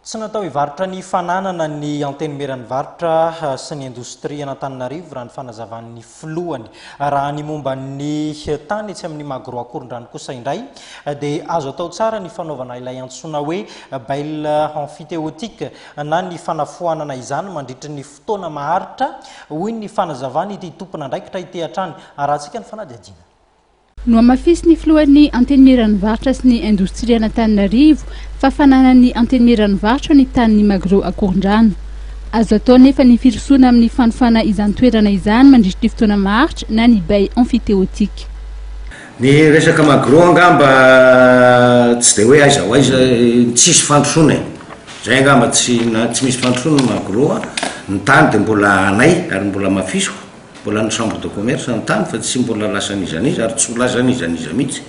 Tsy natao hivarotra ny fananana ny Antenimieran'ny varotra sy ny indostria an'Antananarivo raha ny fanazavan'ny filohany. Raha ny momba ny tany etsy amin'ny Magro Ankorondrano kosa indray dia azo atao tsara ny fanaovana ilay antsoina hoe bail emphytéotique na ny fanafoanana izany mandritry ny fotoana maharitra, hoy ny fanazavan'ity tompon'andraikitra ity hatrany. Arahantsika ny fanadihadiana. Nohamafisin'ny filohan'ny Antenimieran'ny varotra sy ny indostrian'Antananarivo fa fananan'ny Antenimieran'ny varotra ny tanin'ny Magro Ankorondrano. Azo atao anefa ny firosoana amin'ny fanofana izany toerana izany mandritry ny fotoana maharitra na ny bail emphytéotique. Ny resaka Magro angamba tsy dia hoe aiza ho aiza, tsisy fandrosoana e! Zay angamba tsy na tsy misy fandrosoana ny Magro a, ny tany dia mbola anay ary mbola hamafisiko. Mbola any chambre de commerce ny tany fa tsy mbola lasan'iza n'iza ary tsy ho lasan'iza n'iza mihitsy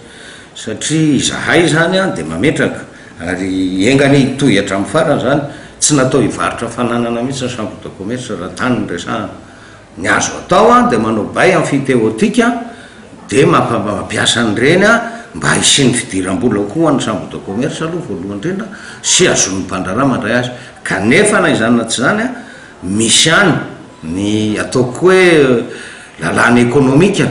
satria izahay izany an dia mametraka ary enga anie hitohy hatramin'ny farany izany, tsy natao hivarotra fananana mihitsy ny chambre de commerce raha tany no resahana. Ny azo atao an dia manao bail emphytéotique dia mampiasa an'ireny an mba hisian'ny fidiram-bola koa ho an'ny chambre de commerce aloha voalohany indrindra sy hahazoan'ny mpandraharaha mandray azy kanefa na izany na tsy izany an misy ihany Ny ataoko hoe lalàna ekonomika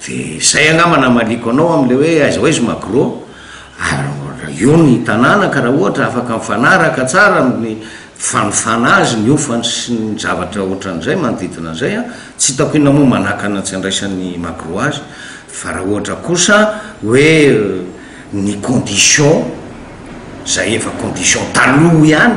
dia izay angamba namaliako anao amin'ilay hoe aiza ho aiza Magro, ary io ny tanàna ka raha ohatra afaka mifanaraka tsara amin'ny fanofana azy ny hofany sy ny zavatra ohatran'izay manodidina an'izay an, tsy hitako inona moa manakana tsy handraisan'ny Magro azy, fa raha ohatra kosa hoe ny condition izay efa condition taloha ihany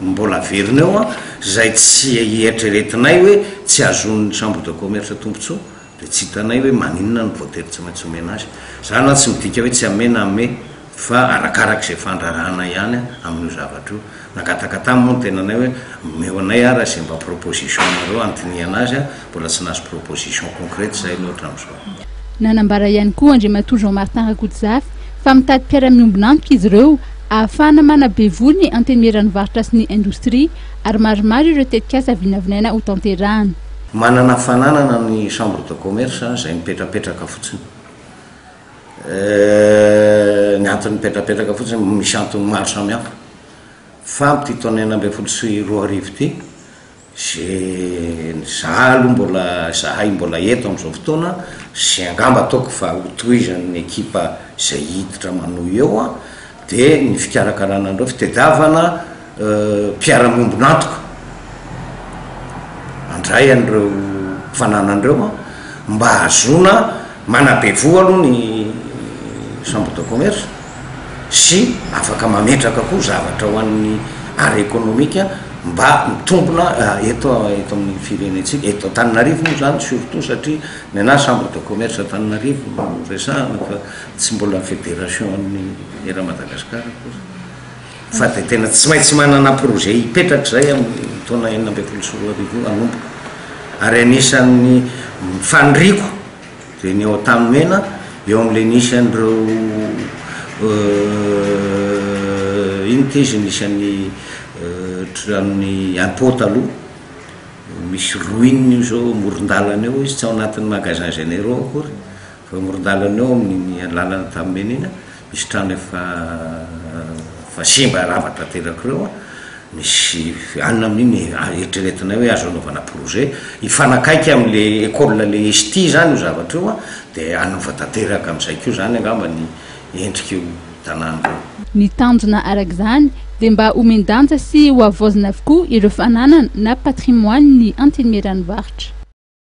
no mbola averina eo an, izay tsy eritreretinay hoe tsy azon'ny chambre de commerce tombontsoa dia tsy hitanay hoe maninona no voatery tsy maintsy omena azy. Izany an tsy midika hoe tsy hanome na hanome fa arakaraka izay fandrarana ihany amin'io zavatra io. Nangataka taminy moa ny tenanay hoe omeo anay ara izay mba proposition nareo handinihana azy an, mbola tsy nahazo proposition concrète izahay aloha hatramin'izao. Nanambara ihany koa Andriamatoa Jean Martin Rakotozafy fa mitady mpiara-miombon'antoka izy ireo ahafahana manabe voa ny Antenimieran'ny varotra sy ny indostria ary maromaro ireo tetikasa vinavinaina hotanterahana. Manana fananana ny chambre de commerce izay mipetrapetraka fotsiny. Ny antony mipetrapetraka fotsiny, misy antony maro samihafa. Fa amin'ity taona 2016 ity, Ze za aloha mbola zahay mbola eto amzao fotoana sy angamba ataoko fa ho tohizan'ny ekipa zay hiditra manohy eo an, de ny fikarakarana an'ireo fitediavana mpiara-miombon'antoka handray an'ireo fananana ireo an, mba hahazoana manabe voa aloha ny chambre de commerce. sy afaka mametraka koa zavatra ho an'ny art économique mba mitombina eto eto amin'ny firenentsika, eto Antananarivo moa izany surtout satria ny anah chambre de commerce Antananarivo no resahana fa tsy mbola fédération an'ny eran'i Madagasikara akory fa dia tena tsy maintsy manana projet hipetraka izay amin'ny taona 2016 io hanomboka ary anisan'ny faniriako Dia ny ao Antanimena, eo amin'ilay nisy an'ireo ino ity izy, nisy an'ny tranon'ny impôt taloha, misy ruine io zao amoron-dalana eo izy, tsy ao anatin'ny magasin généraux akory fa amoron-dalana eo amin'iny lalana Antanimena iny, misy trano efa efa simba rava tanteraka ireo an. Misy anona amin'iny eritreretinay hoe azo anaovana projet hifanakaiky amin'le école le ESTI zany io zavatra io an, de hanova tanteraka amin'izay koa zany angamba ny endrik'io tanàna io. Ny tanjona araka izany dia mba homen-danja sy hohavaozina avokoa ireo fananana na patrimoine ny Antenimieran'ny varotra.